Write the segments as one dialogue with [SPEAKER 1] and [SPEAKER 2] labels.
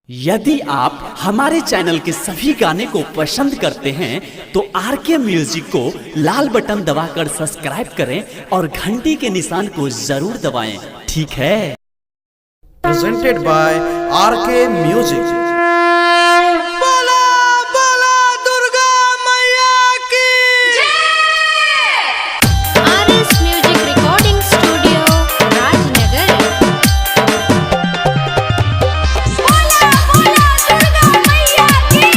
[SPEAKER 1] यदि आप हमारे चैनल के सभी गाने को पसंद करते हैं तो आर के म्यूजिक को लाल बटन दबाकर सब्सक्राइब करें और घंटी के निशान को जरूर दबाएं। ठीक है।
[SPEAKER 2] Presented by RK Music.
[SPEAKER 3] बोला बोला दुर्गा मैया की।
[SPEAKER 4] RS Music Recording Studio, Rajnagar. बोला बोला दुर्गा मैया की।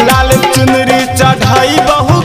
[SPEAKER 3] लाल चुनरी चढ़ाई बहु